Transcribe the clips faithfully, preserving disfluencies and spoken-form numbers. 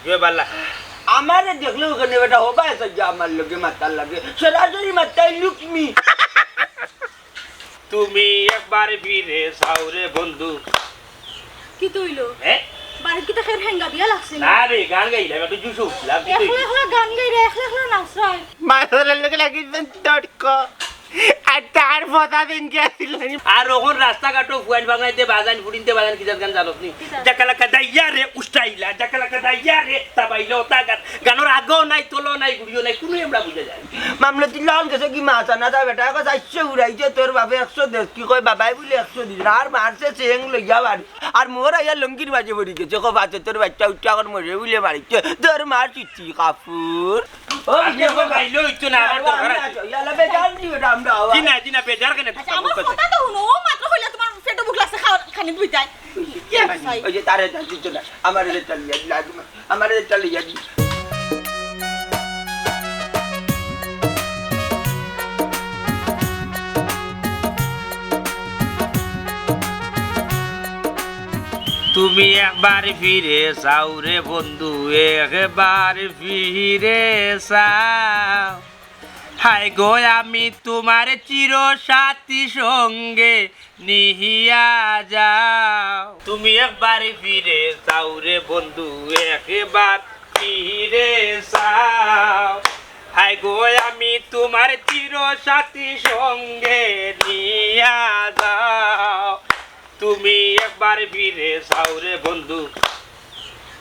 জুয়ে বাল্লা। আমারে দেখলে ওখানে বেটা হবায় সাইয়া আমার লগে মাতার লাগে। সরাসরি মাতাই লুকমি। তুমি একবার ফিরে চাও রে বন্ধু। কিতা অইলো? হ্যাঁ? বাড়িত কিতা খের হেঙ্গা দিয়া লাগছে নি? না রে, গান গাইলাম, একটু জুশো উঠলাম, কিতা একলা অইলো? একলা গান গাইরে, একলা একলা নাচরায়। মাথার লগে লাগিছে তর্ক। আর তার ফটা ভেঙ্গে আছিল নি। আর অখন রাস্তাঘাটো ফুয়াইন বাগাইতে বাজাইন, ফুড়িন্তে বাজাইন, কিতা গান জানোস নি? কিতা? জাকালাকা দাইয়া রে উস্তাইলা, জাকালাকা দাইয়া রে তাবাইলা, ওটা গান। গানর আগও নাই, তলও নাই, গুড়িও নাই, কুনু আমরা বুঝা যায় না। মামলতি লাল গেছে কি মাছ আনা তা বেটা, এখন চারশো উড়াইছে, তোর বাপে একশো দেশ, কি কয় বাবাই বুলে একশো দিছে না, আর মারছে চেং লইয়া বাড়ি, আর মোর আইয়া লঙ্গির মাঝে পড়ি গেছে, কো বাচ্চা তোর বাচ্চা উঠছে, এখন মরে বুলে মারিছে, তোর মার চুচি কাপড়। ও, আপনি বিজয় এখন বাবা। বাইলে হইতো না, আমার দরকার আছে। ইয়ালা বেজার নি বেটা, আমরা আওয়া। জি না, জি না, বেজার কেন? আচ্ছা, আমার কথা তো হুনো, ও মাত্র কইলা তোমার পেটো ভুক লাগছে, খাও, খানি দুইটাই। কি ভাই? ওই যে তারে চাল দিত না, আমার এটা চাল দিয়া দিলা, আমার এটা চাল দিয়া দি। তুমি একবার ফিরে চাও রে বন্ধু, একবার ফিরে চাও। হায় গো, আমি তোমার চির সাথী সঙ্গে নিয়া যাও। তুমি একবার ফিরে চাও রে বন্ধু, একবার ফিরে চাও। হায় গো, আমি তোমার চির সাথী সঙ্গে নিয়া যাও। তুমি একবার ফিরে চাও রে বন্ধু।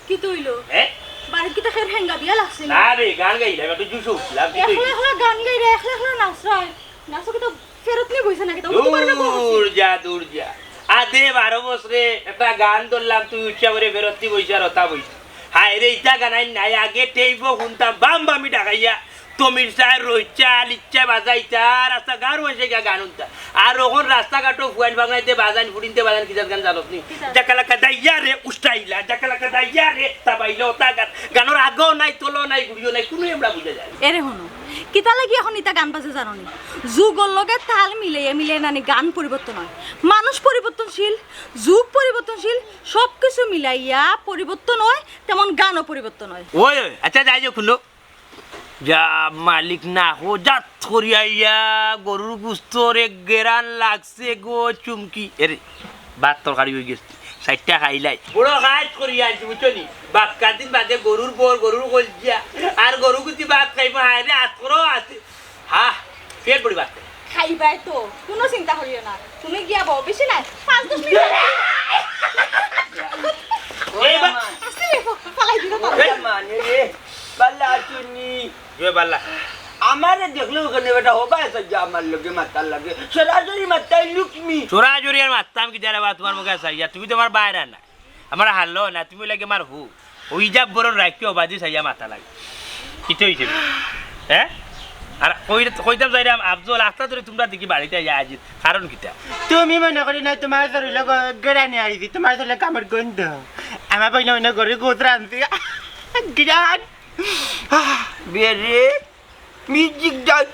কিতা অইলো? হ্যাঁ? বাড়িত কিতা খের হেঙ্গা দিয়া লাগছে নি? না রে, গান গাইলাম, একটু জুশো উঠলাম, কিতা অইলো? একলা একলা গান গাইরে, একলা একলা নাচরায়। নাচো কিতা ফেরত নি বইছে না কিতা? ও তো পারবে বউত আছে। দূর যা, দূর যা। আদে বারো বছরে একটা গান ধরলাম, তুই উৎসাহ করে ফেরত নি বইছে আর ওটা বইছে। হায় রে, ইটা গানাই নাই, আগে টেইপো হুনতাম, বাম বামি ডাকাইয়া। তমির চায়, রইচা, লিচ্চা বাজাইতা, রাস্তা গার হইছে গিয়া গান হুনতা। আর অখন রাস্তাঘাটো ফুয়াইন বাগাইতে বাজাইন, ফুড়িন্তে বাজাইন, কিজাত গান জানোস নি? কিতা? জাকালাকা দাইয়া রে উস্তাইলা, জাকালাকা দাইয়া রে তাবাইলা, ওটা গান। গানর আগও নাই, তলও নাই, গুড়িও নাই, কুনু আমরা বুঝা যায় না। এরে হুনো, কিতা লাগি অখন ইতা গান বাজে জানো নি? যুগর লগে তাল মিলাইয়া মিলাইয়া নানি গান পরিবর্তন হয়। মানুষ পরিবর্তনশীল, যুগ পরিবর্তনশীল, সব কিছু মিলাইয়া পরিবর্তন হয়, তেমন গানও পরিবর্তন হয়। ওই, ওই, আচ্ছা, যাই হোক, হুনো। যা মালিক না হো, জাত করিয়া ইয়া, গরুর গুস্তর এক গেরান লাগছে গো চুমকি। এরে, ভাত তরকারি হই গেছে, চাইরটা খাইলাই। বড় কাজ করিয়া আনছি, বুঝছো নি? বাক্কা দিন বাদে গরুর বর, গরুর কলজিয়া, আর গরু গুতি ভাত খাইবো, হায় রে, আত করো আছে। হা, পেট ভরি ভাত খাই। খাইবায় তো, কুনু চিন্তা করিও না। তুমি গিয়া বও, বেশি নাই, পাঁচ দশ মিনিট। এই বা- আস্তে রে, ফালাই দিল তো। ওরে মানে রে, বালা আছুনি। জয় বালা। আমারে দেখলে ওখানে বেটা হবায় সাইয়া আমার লগে মাতার লাগে। সরাসরি মাতাই লুকমি। সরাসরি আর মাততাম কিতা রে বা, তোমার মুখে চাইয়া। তুমি তো আমার বাইরা না। আমার হারলো না, তুমি লাগে আমার হু। ওই যা বড় রাখিও বাজি চাইয়া মাতা লাগে। কিতা অইছে? হ্যাঁ? আর কই-, কইতাম চাইরাম, আফজল, আস্তা ধরে তোমরা দেখি বাড়িত আইয়া আজির। কারণ কিতা? তুমি মনে করি না, তোমার শরীরে গ-, গেরানি আইছি, তোমার শরীরে কামড় গন্ধ। আমার বইনে মনে করি গোস রানছি। গিরান। বেরে, মিউজিক যাই।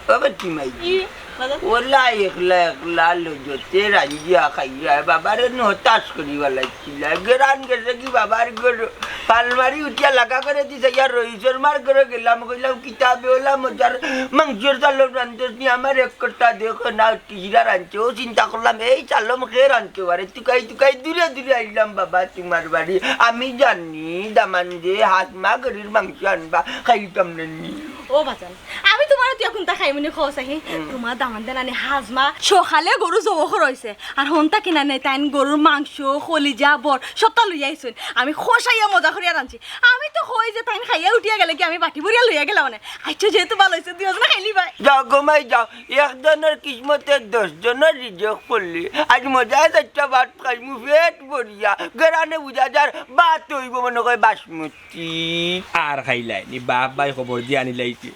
বাবা, কি মাই? ই, বাবা। ওলা একলা একলা লজতে রান্ধিয়া খাইয়া বাবারে নতাশ করি বালাইছিলা। গেরান গেছে কি বাবার ঘর? পালমারি উঠিয়া লাগা করে দিছে, ইয়া রইসর মার ঘরে গেলাম, কইলাম, "কিতা বে ওলা মজার মাংসর চালন রান্ধছনি, আমার এক কটা দেখো না, কিরা রান্ধছে।" ও চিন্তা করলাম, এই চালম খে রান্ধছে, আরে তুকাই তুকাই দূরে দূরে আইলাম বাবা তোমার বাড়ি। আমি জানি দামান যে হাজমা গরুর মাংস আনবা, খাইতাম না নি। ও বাজান, আমি তোমার তুই এখন তা খাইমুনি খোসাহি। হুম। তোমার দামান দেন আনে হাজমা, সকালে গরু জবো করা অইছে। আর হন্তা কিনা নেই, তাইন গরুর মাংস, কলিজা, বর, সবটা লইয়া আইছইন। আমি খোসাইয়া মজা করিয়া রানছি। আমি তো কই যে তাইন খাইয়া উঠিয়া গেলে কি আমি বাটি ভরিয়া লইয়া গেলাম মানে। আচ্ছা, যেহেতু ভালা অইছে, দুইজনে খাইলি ভাই। যাও গো মাই যাও, একজনর কিসমতে দশ জনর রিজক পড়লে। আজ মজায় চাইরটা ভাত খাইমু পেট ভরিয়া। গেরানে বুঝা যার ভাত অইবো মনে কয় বাসমতি। আর খাইলায় নি, বাপ ভাই খবর দিয়া আনিলাইছে।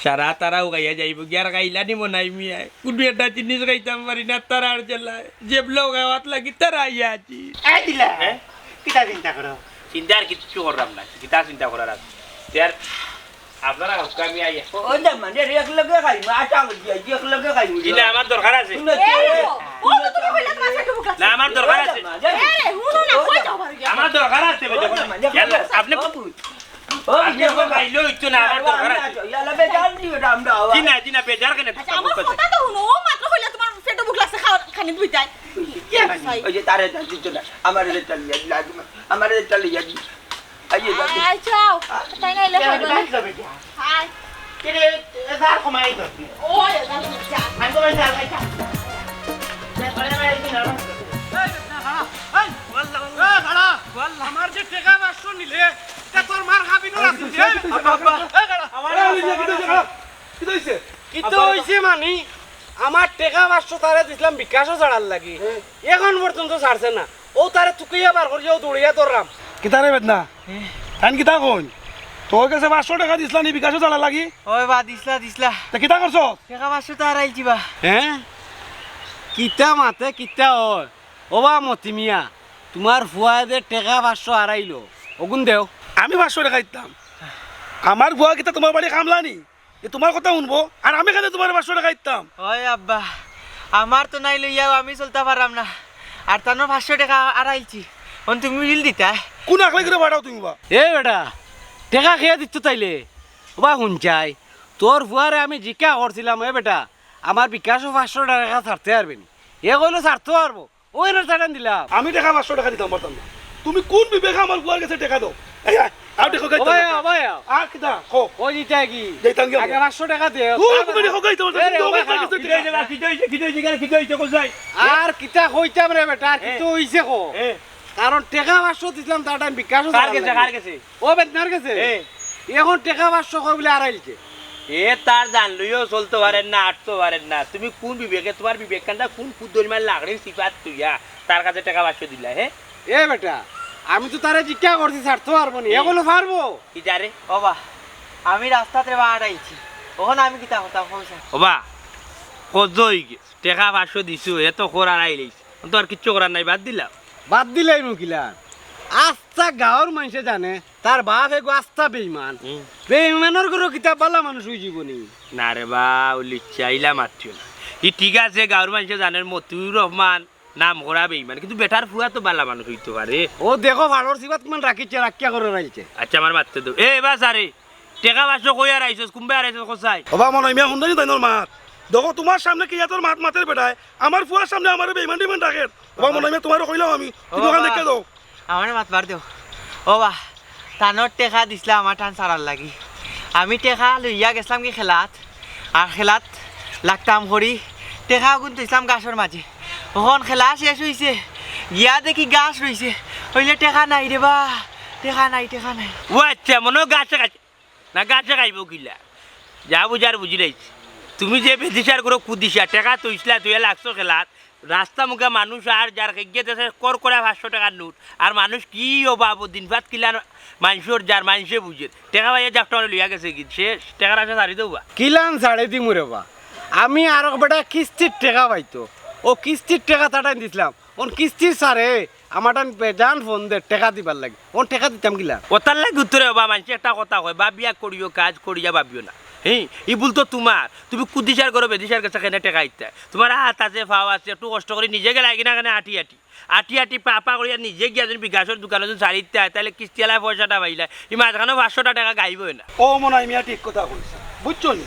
সারা তারাও খাইয়া যাইবো, গিয়ার খাইলা নি মনাই মিয়ায়। কুনু একটা জিনিস খাইতাম পারি না, তারার জ্বালায়। জেবলাও খাওয়াত লাগি তারা আইয়া আছি। এই দিলা। হ্যাঁ? কিতা চিন্তা করো? চিন্তা আর কিচ্ছু করলাম না। কিতা চিন্তা করার আছে? তে আর আপনারা হাউকা আমি আইয়া। ও, ও না মানে, এক লগে খাইমু, আশা করি আইছি, এক লগে খাইমু। জি না, আমার দরকার আছে। শুনো, এ, ও তো তুমি কইলা তোমার পেটে ভুক লাগছে। না, আমার দরকার আছে। এ, হুনো না, কই যাও বাড়ি? আমার দরকার আছে, ও না মানে, ইয়াল্লা, আপনি ও বুঝ। আইলে অইতো না, আমার দরকার আছে। ইয়ালা বেজার নি বেটা আমরা। জি না, জি না, বেজার কেনে? আচ্ছা, আমার কথা তো হুনো, ও মাত্র কইলা তুমার পেটো ভুক লাগছে, খাও, খানি দুইটাই। কি আছে? ওই যে তারে দিত না, আমারে দিত না, আমারে দিত না। আইয়ে যাও। আচ্ছা, তাই না, এলে হয় না। হাই। কিরে, এ যার কমাই তো। ও, এ যার যা। আমি তো ভাই যার ভাই যা। এই, খাড়া, এই। আমার যে টেকা পাঁচশো নিলে, তা তোর মার খাবি না, রাখবি, এই। আব্বা, আব্বা। এই, খাড়া। আমার এই, এই, এই, এই, এই, এই। কিতা অইছে? কিতা অইছে মানি? আমার টেকা পাঁচশো তারে দিছলাম বিকাশো ছাড়ার লাগি। হ্যাঁ। এখন পর্যন্ত ছাড়ছে না। ও তারে তুকাইয়া বার করিয়া ও দৌড়াইয়া ধরলাম। কিতা রে বেদনা? হ্যাঁ। তাইন কিতা কইন? তোর গেছে পাঁচশো টেকা দিছলা নি বিকাশো ছাড়ার লাগি? ওই বা, দিছলা, দিছলা। তে কিতা করছস? টেকা পাঁচশো তো হারাইলছি বা। হ্যাঁ? কিতা মাতে, কিতা অয়? ও বা মতি মিয়া, তুমার ফুয়ায় যে টেকা পাঁচশো হারাইলো, অগুন দেও। আমি পাঁচশো টেকা দিতাম? আমার ফুয়া কিতা তুমার বাড়ি কামলা নি? এ তুমার কথা হুনবো, আর আমি কেনে তুমারে পাঁচশো টেকা দিতাম? ওই আব্বা, আমার তো নাই লইয়াও আমি চলতা পাররাম না। আর তানো পাঁচশো টেকা হারাইলছি, অন তুমি বিল দিতায়। কুন আকলে করে বাড়াও তুমি বা? এ বেটা, টেকা কে দিত তাইলে? ও বা হুনছাই, তোর ফুয়ারে আমি জিকা করছিলাম, এ বেটা, আমার বিকাশো পাঁচশো টেকা ছাড়তে পারবে নি। এ কইলো ছাড়তে পারবো। ওই রে, টাকা দিলাম। আমি টেকা পাঁচশো টেকা দিতাম পারতাম না। তুমি কুন বিবেকে আমার ফুয়ার গেছে টেকা দেও? এই, আয়, আর টেকা ও খাইতাম ভাই, না। ও ভাই। আর কিতা? কও। ওই দিতে কি? যাইতাম গিয়া আগে আমরা। পাঁচশো টেকা দে। ও, তুমি টেকা খাইতাম পারতাম না। এ রে, ও ভাই, আমার গেছে কিতা টেকা। অইছে, কিতা অইছে, কিতা অইছে, কিতা অইছে, কও যাই। আর কিতা কইতাম রে বেটা, আর কিতা অইছে কও? এ। কারণ টেকা পাঁচশো দিছিলাম, তার টাইম বিকাশো কার গেছে, কার গেছে? ও বেদনার গেছে। এ। এখন টেকা পাঁচশো কই বলে আড়াইলছে। এ তার জান লইও চলতে পারেন না, আটতে পারেন না। তুমি কোন বিবেকে, তোমার বিবেক কান্দা কোন কুদ্দুর মার লাকড়ির সিপাত তুইয়া তার কাছে টেকা পাঁচশো দিলা, হে? এ বেটা, আমি তো তারে জিজ্ঞা করছি, ছাড়তে পারবো নি। এ। এখনো পারবো? কি জারে? ওবা, আমি রাস্তাতে বা আড়াইছি। ওখানে আমি কিতা কথা কইছি? ওবা, কত হই গেছে? টেকা পাঁচশো দিছু, এ তো খোর আড়াই লইছে। তো আর কিচ্ছু করার নাই, বাদ দিলাম। বাদ দিলাই মুকিলা। আস্তা গাঁওর মানষে জানে, তার বাপ এগু আস্তা বেইমান। হুম। বেইমানর ঘরো কিতা বালা মানুষ অইযিবো নি? না রে বা, ও লিচ্ছা, ইলা মাতিও না। ই ঠিক আছে, গাঁওর মানষে জানের মতিউর রহমান নাম করা বেইমান, কিন্তু বেটার ফুয়া তো বালা মানুষ অইতো পারে। ও দেখো, ফাড়র সিবাত মান রাখিছে, রাখিয়া করে রাখছে। আচ্ছা, আমার মাততে দেও। এ, এবার সারে, টেকা পাঁচশো কই আর আইছস, কুনবায় আর আইছস, কছাই? ওবা মনাই মিয়া, হুনদানি তাইনর মাত। দেখো, তোমার সামনে কিয়া তোর মাত মাতের বেটায়, আমার ফুয়ার সামনে আমারে বেইমান টেইমান ডাকের। ওবা মনাই মিয়া, তোমারে কইলাম আমি, তুমি ওখান দেখে দেও। আমারে মাত বার দেও। ওবা, তানর টেকা দিছলা আমার টান সারার লাগি। আমি টেকা লইয়া গেছলাম কি খেলাত, আর খেলাত লাগতাম করি, টেকা গুন থইছলাম গাছর মাঝে। অখন খেলা শেষ অইছে, গিয়া দেখি গাছ রইছে, অইলে টেকা নাই রে বা, টেকা নাই, টেকা নাই। ও আচ্ছা, মনো গাছে গাছে। না, গাছে খাইবো কিলা? যা বুঝার বুঝিলাইছি। তুমি যে বেদিশার ঘরো কুদিশা, টেকা থইছলা, থইয়া লাগছো খেলাত, রাস্তা মুখে মানুষ আর যার খেগিয়ে দেশে কর করে পাঁচশো টেকার নোট, আর মানুষ কি ও বাবু দিন ভাত কিলান মানষর যার মানষে বুঝের। টেকা পাইয়া জাপটা মারি লইয়া গেছে কি? শেষ, টেকার আশা ছাড়ি দেও বা। কিলান ছাড়ি দিমু রে বা? আমি আরক বেটা কিস্তির টেকা পাইতো, ও কিস্তির টেকা তাটাই দিছলাম, অন কিস্তির সারে আমার টান বেজান ফোন দে টেকা দিবার লাগি। অন টেকা দিতাম কিলা? অতার লাগি উত্তরে বাবা, মানষে একটা কথা কয়, "ভাবিয়া করিও কাজ, করিয়া ভাবিও না।" হি, ই ভুল তো তুমার। তুমি কুদিশার ঘরো বেদিশার গেছে কেনে টেকা দিতায়? তুমার আত আছে, পাও আছে, একটু কষ্ট করি নিজে গেলায় কিনা কেনে আটি আটি। আটি আটি পা পা করিয়া নিজে গিয়া যদি বিকাশর দোকানো যদি ছাড়ি দিতায়, তাইলে কিস্তিআলায় পয়সাটা পাইলায়। ই মাঝখানো পাঁচশোটা টেকা গাইবই না। ও মনাই মিয়া ঠিক কথা কইছে, বুঝছো নি?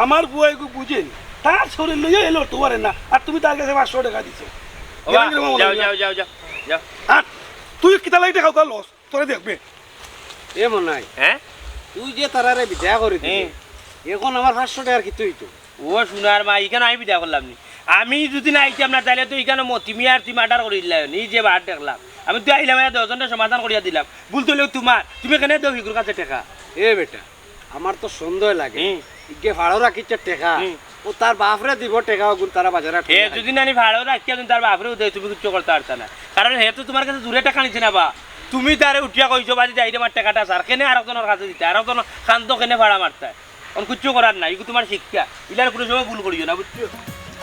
আমার ফুয়া এগু বুঝে নি, তার শরীর লইয়া এলো তোমারে না, আর তুমি তার গেছে পাঁচশো টেকা দিছো। ও বা, গেলাম গেলাম যাও, মনাই মিয়া। যাও, যাও, যাও, যাও। আর তুই কিতা লাগি টেকা উকা লস? তোরে দেখবে। এ মনাই, হ্যাঁ? তুই যে তারারে বিদায় করি দিলি, হুম। এখন আমার পাঁচশো টেকার কিতা অইতো? ও সোনার মা, ইখান আমি বিদায় করলাম নি। আমি যদি না আইতাম না, তাইলে তো ইখান মতি মিয়ার তুই মার্ডার করি দিলায় নি, যে বার দেখলাম। আমি তো আইলাম, আইয়া দশ জনরে সমাধান করিয়া দিলাম। ভুল তো অইলেও তুমার, তুমি কেনে দেও হিগুর কাছে টেকা? এ বেটা, আমার তো সন্দেহ লাগে। হুম। ইগে ফাড়ো রাখিছে টেকা। হুম। ও তার বাফরে দিব টেকা, ওগুন তারা বাজারে এ, যদি না নি ফাড়ো রাখিয়া তুমি তার বাফরে দেও, তুমি কিচ্ছু করতা পারতা না। কারণ হে তো তুমার কাছে জুরে টেকা নিছে না বা। তুমি তারে উঠিয়া কইছো, "বাজি যাই রে, আমার টেকাটা স্যার।" কেনে আরকজনর কাছে দিতায়, আরকজনর কান্দো কেনে ফাড়া মারতায়? অন কিচ্ছু করার নাই, ইগু তুমার শিক্ষা। ইলার কুনু সময় ভুল করিও না, বুঝছো?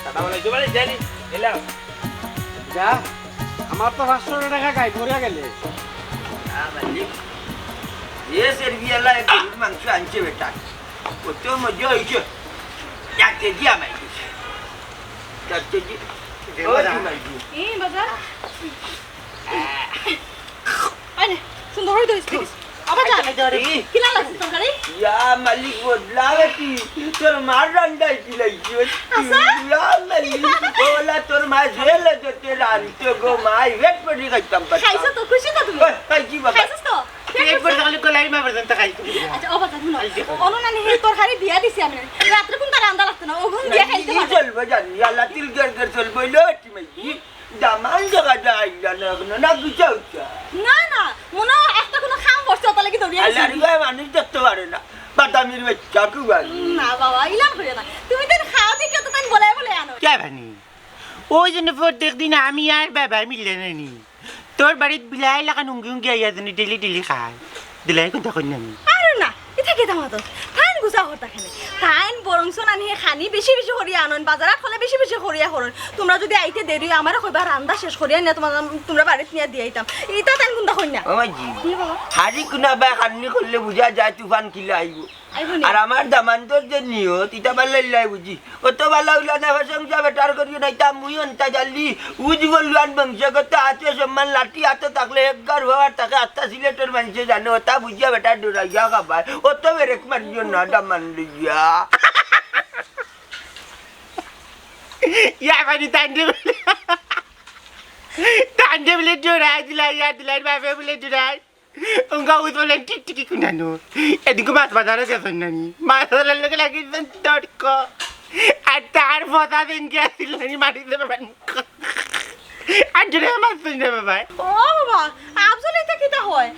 টাটা বানাইছো, বানাই যাইনি, এলাম। যা, আমার তো পাঁচশো টেকা গাই পড়িয়া গেলে। আ, মালিক, এ সেরবিয়ালা এক গরুর মাংস আনছে বেটা। কত মজা অইছে। এক কেজি আমায় দিছে। এক কেজি। ওই কি মাইজি? এই বাজার। আরে, সুন্দর হই তো স্পিচ। আবার যা। কিলা লাগছে তরকারি? ইয়া মালিক, বদলা বেটি, তোর মার রান্দায় কি লাগছে? আচ্ছা। ইয়া মালিক, ওলা তোর মা জেলে যেতে রানতে গো, মাই পেট পড়ি খাইতাম পারতাম। খাইছো তো, খুশি তো তুমি? ওই, খাইছি বাবা। খাইছস তো? পেট পড়ি তাহলে কলাই মা পর্যন্ত খাইছি। আচ্ছা, ও বাবা, হুনো। অনো নানি হে তরকারি দিয়া দিছি আমি। রাত্রে কুনতা রান্দা লাগতো না, ওগুন দিয়া খাইতে পারো। চলবো জানি, আল্লাহ তিল গের গের চলবো, ইলো বেটি মাই। দামান জাগা যায় না, না, না, না, গুছা উচা। না, না, মনো অয় একটা কুনু কাম পড়ছে, ওটা লাগি দৌড়িয়া আইছি। আল্লাহর গুয়া মানুষ দেখতে পারে না, বাদামির বাচ্চা কুবাল। না বাবা, ইলান করিও না। তুমি তো খাও দেখি তো তাই বলে বলে আনো। কে ভানি? ওই জন্য প্রত্যেক দিন আমি আর বাবা মিললে নানি। তোর বাড়িত বিলাই লাখান উঙ্গি উঙ্গি আইয়া জানি ডেলি ডেলি খায়। দিলাই কুনতা কইন নানি। আরে না, ইতা কিতা মাতস? তাইন গুছা করতা কেনে? তাইন বরংস নানি হে খানি বেশি বেশি করিয়া আনইন, বাজারাত কলে বেশি বেশি করিয়া করইন। তুমরা যুদি আইতে দেরি অয়, আমারে কইবা, রান্দা শেষ করিয়া নিয়া তুমরা, তুমরা বাড়িত নিয়া দিয়া আইতাম। ইতা তাইন কুনতা কইন না। ও মাইজি, নি বাবা। হারি কুনা বায় খান্নি করলে বুঝা যায় তুফান কিলা আইবো। আইবো নি? আর আমার দামান্দর যে নিয়ত, ইতা বাল্লাইল্লাই বুঝি। অত বালা উলা না প্রশংসা বেটার করিও না, ইতা মুই অন্তা জালি। উজ বলুয়ান বংশগত আত্মীয় সম্মান লাঠি আতো থাকলে এক গার হওয়ার তাকে আস্তা সিলেটর মানষে জানে, ওটা বুঝিয়া বেটা ডরাইয়া খাবায়। অত বেরেক মারিও না, দামান লইয়া। ইয়া বাড়ি তান্ডে বলে, তান্ডে বলে ডরাই দিলা, ইয়া দিলার বাপে বলে ডরাই। উঙ্গা উজ বললেন টিকটিকি কুনানো। এদিকে মাছ বাজারে গেছেন নানি। মাছ বাজারের লগে লাগিয়েছেন তর্ক। আর তার ফটা দিন গেছিল নানি মাটি দেবে মুখ। আর জোরে মাছ তুলবে বাবা। ও বাবা, আফজল ইতা কিতা কয়?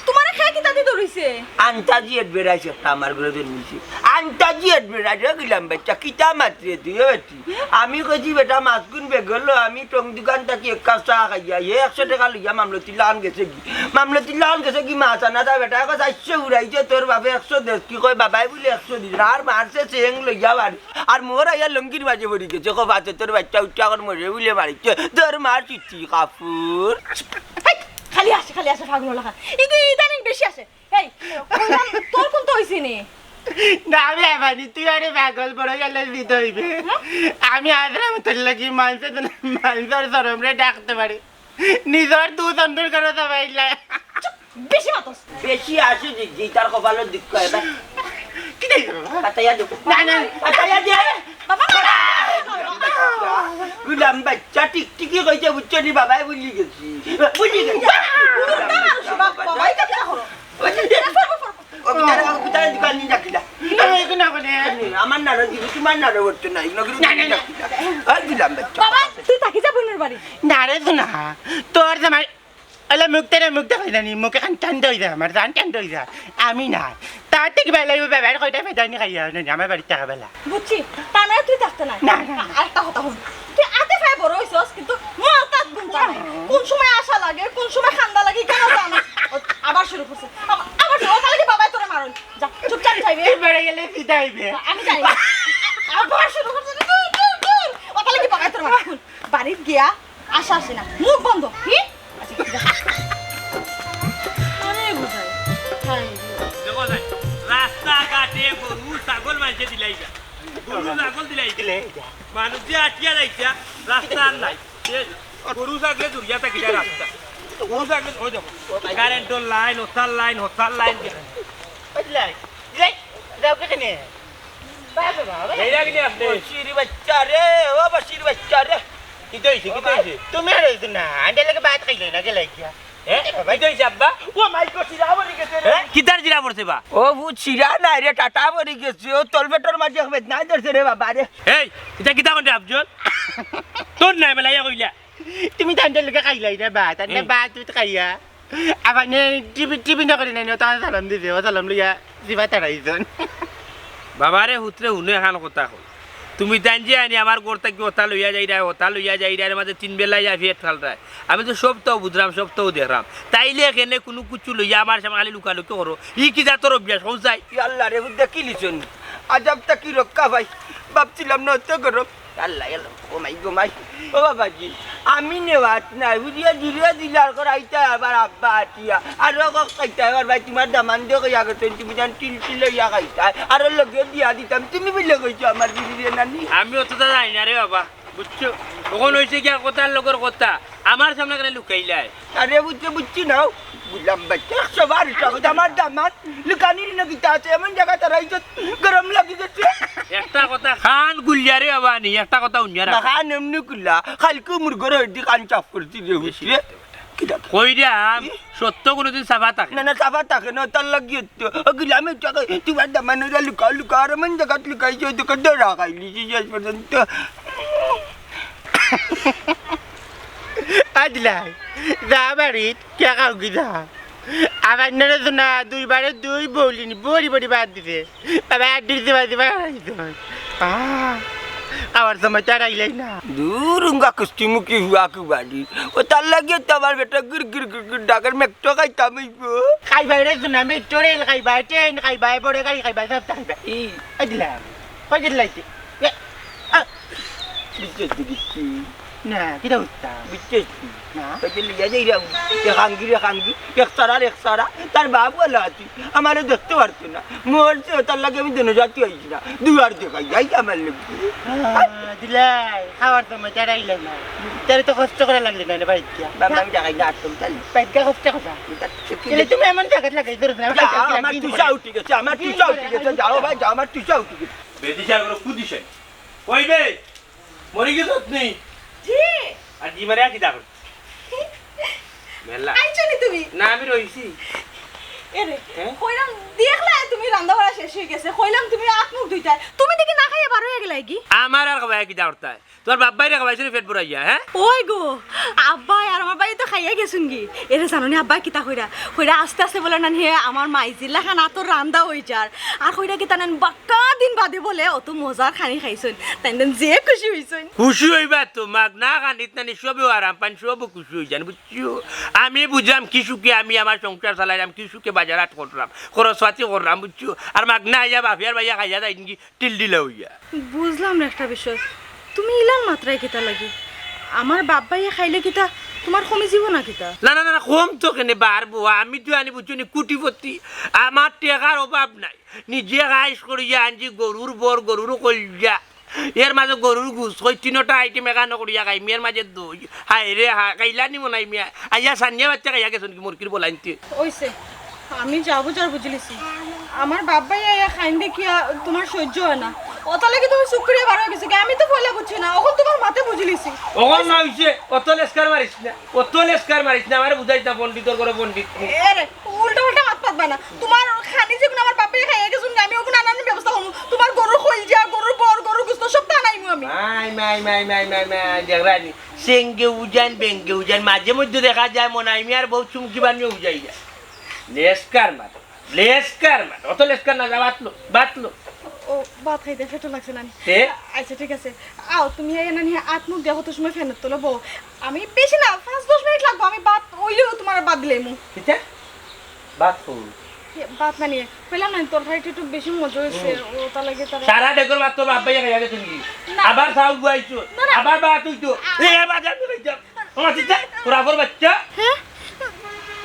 তুমারে কে কিতা দি ধরিছে? আন্তাজি এডভারটাইজ একটা আমার ঘরে জন্মিছে। আন্তাজি এডভারটাইজ, ও গুলাম বাচ্চা, কিতা মাতরে তুই, ও বেটি? আমি কইছি, "বেটা, মাছগুন বেগলো, আমি টং দোকান থাকি এক কাপ চা খাইয়া, হে একশো টেকা লইয়া মামলতির লাখান গেছে গি।" মামলতির লাখান গেছে গি মাছ আনা, তা বেটা কয়, "চাইরশো উড়াইছে, তোর বাপে একশো দেস।" কি কয়, বাবায় বুলে একশো দিছে। আর মারছে চেং লইয়া বাড়ি। আর মোর আইয়া লঙ্গির মাঝে পড়ি গেছে, কো বাচ্চা, তোর বাচ্চা উঠছে, এখন মরে বুলে মারিছে। তোর মার চিঠি কাপুর। হেই, খালি আসে, খালি আসে, পাগল লাখান। ইদি ইদানিং বেশি আসে। হেই, কইলাম, তোর কুনতা অইছে নি? না, আমি আবানি, তুই আরে পাগল, বড় গেলে বিদ হইবে। হ্যাঁ? আমি আদরা মতন লাগি মানষে তো না, মানষর শরমরে ডাকতে পারি। নিজর দু তন্দুর করে সবাই লাই। চুপ, বেশি মাতস। বেশি আসে যে, যে তার কপালর দুঃখ এবার। কি দেখবে বাবা? কাটাইয়া দেব। না, না, কাটাইয়া দে। বাবা, না, না, না, না, না। গুলাম বাচ্চা টিকটিকি কইছে, বুঝছো নি? বাবায় ভুলি গেছি। ভুলি গেছি। বাবা, বাবা, এটা কিতা করো? ওই যে, ও, কোথায়, কোথায় দোকান নিয়ে ডাকিলা? না, এগুলো না বলে। আমার নাড়ো দিবি, তোমার নাড়ো করতো না, এগুলো করে না, না, না। ডাকিলা। আর দিলাম বাচ্চা। বাবা, তুই থাকি যা বোনের বাড়ি। না রে, তো না। তোর জামাই, আলে মুখ তেরে মুখ দেখাই জানি, মুখে খান ঠান্ডা হয়ে যায়, আমার জান ঠান্ডা হয়ে যায়। আমি না। তার থেকে বেলা, ও বেবার কয়টা ফেদানি খাইয়া, না, আমার বাড়ির টাকা বেলা। বুঝছি, তার মানে তুই থাকতে নাই। না, না, না। আরেকটা কথা হুন, তুই আতে ফায় বড় হইছস, কিন্তু মাথাত ঘুমটা নাই। কোন সময় আশা লাগে, কোন সময় কান্দা লাগে, কেন জানো? ও আবার শুরু করছে। আবার, আবার শুরু, তাহলে কি বাবায় তোরে মারুন? যা, চুপচাপ যাইবে। তুই বেড়ে গেলে সিধা হইবে। আমি যাই। আবার শুরু করছে। দূর, দূর, দূর। ও তাহলে কি বাবায় তোরে মারুন? বাড়িত গিয়া আশা আসে না। মুখ বন্ধ। কি? আচ্ছা, যা। আরে বুঝাই। হায় রে। দেখো না, রাস্তাঘাটে গরু, ছাগল মানষে দিলাই যা। গরু, ছাগল দিলাই যা। দিলাই যা। মানুষ যে আটিয়া যাইতা, রাস্তা আর নাই। এ, গরু ছাগলে জুড়িয়া থাকি যায় রাস্তা। গরু ছাগলে, ওই দেখো, কারেন্টর লাইন, ওতার লাইন, হতার লাইন। ওই লাইন, লাইন, যাও কেনে? বাবা, বাবা। যাইরা কিনে আপনি? ও, শিরি বাচ্চা রে, ও বা শিরি বাচ্চা রে। কিতা অইছে, কিতা অইছে? তুমি আর অইছো না, আন্ডা লাগে ভাত খাইলে না, গেলে গিয়া। এ? কিতা অইছে আব্বা? ও মাই গড, শিরা পড়ি গেছে রে। এ? কিতার শিরা পড়ছে বা? ও ভূত শিরা নাই রে, টাটা পড়ি গেছে। ও তলপেটর মাঝে এক বেদনায় ধরছে রে বাবা রে। এই, ইটা কিতা কইন রে আফজল? তোর নাই মেলাইয়া কইলা। তুমি তান্ডা লগে খাইলাই না ভাত, তান্ডা হুম। ভাত তুই খাইয়া। আবার নে টিভি, টিভি না করে নাই, ও তার সালাম দিছে, ও সালাম লইয়া জিবা তাড়াইছন। বাবারে হুতরে হুনো এখান কথা কই। তুমি তাইন যে আনি আমার ঘর থাকি ওটা লইয়া যাইরায়, ওটা লইয়া যাইরায়, এর মাঝে তিন বেলা ইয়া ফেট ফালরায়। আমি তো সবতাউ বুঝরাম, সবতাউ দেখরাম। তাইলে এখানে কুনু কিছু লইয়া আমার সামনে খালি লুকালুকি করো। ই কি জাতর অভ্যাস, কও চাই? ই আল্লাহ রে, হুদ্দা কি লিছন? আজাব থাকি রক্ষা পাই। ভাবছিলাম না অত গরম। আল্লাহ, আল্লাহ, ও মাই গো মাই। ও বাবাজি, আমি নেওয়াত নাই, হুদিয়া জুড়িয়া দিলার কর আইতা আবার আব্বা আটিয়া। আর ও কক খাইতা আবার ভাই, তোমার দামান দিয়ে কইয়া গেছেন, তুমি জান টিল টিল হইয়া খাইতা। আর ওর লগে দিয়া দিতাম, তুমি বুলে কইছো আমার দিদি রে নানি। আমি অতটা জানি না রে বাবা, বুঝছো? তখন হইছে কি আর কথার লগর কথা, আমার সামনে কেন লুকাইলায়? আরে বুঝছো, বুঝছি নাও, গুলাম ভাই, একশো বার ইচ্ছা করছে, আমার দামান লুকানির না কিতা আছে, এমন জায়গা তারা ইজ্জত গরম লাগি গেছে। একটা কথা কান গুলিয়া রে বাবা নি, একটা কথা হুনিয়া রাখ। না, কান এমনি গুলা, কালকে মুরগর হইদি কান চাপ করছি রে, বুঝছি রে। কিতা? কইরাম, সত্য কোনোদিন চাপা থাকে না। না, না, চাপা থাকে না, তার লাগি তো। ও গুলামে টাকা, তোমার দামান ওরা লুকাও, লুকাও, আর এমন জায়গাত লুকাইছে, ওই দোকান ধরা খাইলিছি শেষ পর্যন্ত। আজলাই, যা বাড়িত, কে কাউকে যা। আবার নড়ে তো না, দুইবারে দুই বউলিনি, বড়ি বড়ি বাদ দিছে। আবার আড্ডির দিবা দিবা খাইছে। আহ, খাওয়ার সময় তো আর আইলাই না। দূর উঙ্গা কুস্তিমুখী হুয়া কি বাড়ি। ও তার লাগিয়ে তো আমার বেটা গুর গুর গুর গুর ডাকের মেঘটো খাইতাম অইবো। খাইবাই রে সোনা, মেট্রো রেল খাইবাই, ট্রেন খাইবাই, বড় গাড়ি খাইবাই, সব খাইবাই। এই। এই দিলাম। ওই যে লাইছে। এ, আ। বিদ্যুৎ দিচ্ছি। না, কিতা উঠতাম? বিদ্যুৎ। না। ওই যে লিয়া যাই রে, একাঙ্গি রে, একাঙ্গি, এক সারা, এক সারা। তার বাপ বলা আছি, আমারে ধরতে পারতো না। মরছে, তার লাগে আমি জনজাতি হইছি না। দুয়ার দেখাই যাই আমার লোক। আহ, দিলাই, খাওয়ার সময় তারা আইলে না। তাহলে তো কষ্ট করা লাগলে না রে, বাইক দিয়া। বাবা, আমি টাকাই না আসতাম, তাহলে। বাইক দিয়া কষ্ট করা। এটা ঠিক গেলে আছে। তুমি এমন জায়গায় লাগাই ধরো না, যা, বাইক দিয়া আমার কিনে তুষা পড়ে। উঠে গেছে, আমার তুষা উঠে গেছে। যাও ভাই, যাও, আমার তুষা উঠে গেছে। বেদিশা করো, কুদিশা। কইবে? মরি গেছত নি? জি। আর জি মারে আর কিতা করো? মেলা। আইছো নি তুমি? না, আমি রইছি। এরে, হ্যাঁ? কইলাম, দেখলা তুমি রান্না বাড়া শেষ হয়ে গেছে। কইলাম তুমি আত মুখ ধুইতায়। তুমি দেখি না খাইয়া বার হয়ে গেলায় কি? আমার আর খাওয়ায় কিতা করতায়? তোর বাপ ভাইরে খাওয়াইছে নি পেট ভরাইয়া, হ্যাঁ? ওই গো, আব্বায় আর আমার ভাইয়ে তো খাইয়া গেছুন গি। এরে জানো নি আব্বায় কিতা কইরা? কইরা আস্তে আস্তে বলে নান হে আমার মাইজির লাখান আতর রান্দা হই যার। আর কইরা কিতা নান বাক্কা দিন বাদে বলে অত মজার খানি খাইছুন। তাইন দেন যে খুশি হইছুন। খুশি হইবা তো, মাগনা খানিত নানি সবেও আরাম পাইন, সবও খুশি হই যান, বুঝছো? আমি বুঝলাম কি সুখে আমি আমার সংসার চালাইলাম, কি সুখে বাজার হাট করলাম, খরচপাতি করলাম, বুঝছো? আর মাগনা আইয়া বাফিয়ার বাইয়া খাইয়া যাইন কি টিলডিলা হইয়া। বুঝলাম না একটা বিষয়, তুমি ইলান মাতরায় কিতা লাগি? আমার বাপ ভাইয়ে খাইলে কিতা তোমার কমি যিবো না কিতা? না, না, না, না, কম তো কেনে বাড়বো? আমি তো আনি বুঝছো নি কুটিপতি, আমার টেকার অভাব নাই। নিজে কাজ করিয়া আনছি গরুর বর, গরুর কলিজা, এর মাঝে গরুর গুস, কই তিনটা আইটেম এখানো করিয়া খাইমি, এর মাঝে দই। হায় রে হায়, খাইলা নি মনাই মিয়া? আইয়া সানিয়া বাচ্চা খাইয়া গেছুন কি মুরগির বলাইনতে? ওইছে, আমি যা বুঝার বুঝিলিছি। আমার বাপ ভাইয়ে আইয়া খাইন দেখিয়া তোমার সহ্য হয় না, অতা লাগি তুমি চুপ করিয়া বার হয়ে গেছো কি? আমি তো পয়লা বুঝছি না, অখন তোমার মাতে বুঝিলিছি। অখন না হইছে, অত লেস্কার মারিস না, অত লেস্কার মারিস না, আমারে বুঝাইস না, পণ্ডিতর ঘরে পণ্ডিত। এরে, উল্টা পাল্টা মাত পাতবা না। তোমার খানি যেগুন আমার বাপ ভাইয়ে খাইয়া গেছুন, আমি ওগুন আনানোর ব্যবস্থা করমু। তোমার গরুর কইলজা, গরুর বর, গরুর গুস্ত সব তা আনাইমু আমি। মাই, মাই, মাই, মাই, মাই, মাই, দেখরায় নি? সেঙ্গে উজান, বেঙ্গে উজান, মাঝে মধ্যে দেখা যায় মনাই মিয়ার বউ চুমকি বানিয়ে উজাই যায়। লেস্কার মাত, লেস্কার মাত, অত লেস্কার না, যা বাতলো, বাতলো। ও, ভাত খাইতে পেটো লাগছে নানি। তে? আচ্ছা, ঠিক আছে। আও, তুমি এই নানি আত মুখ দেখো তো সময় ফ্যানের তলে বও। আমি বেশি না, পাঁচ দশ মিনিট লাগবো, আমি ভাত অইলেও তোমার ভাত দিলাইমু। কিতা? ভাত কই? এ, ভাত নানি, কইলাম না, তরকারিটা একটু বেশি মজা হয়েছে, হুম। ও তার লাগে তারা সারা ডেকর ভাত তো বাপ ভাইয়া খাইয়া গেছেন কি? না। আবার চাউল বুয়াইছো, না, না। আবার ভাত হইতো। আ- এ, এ, বাজার করে যাও। আমার চিন্তা, তোরা আবার বাচ্চা। হ্যাঁ?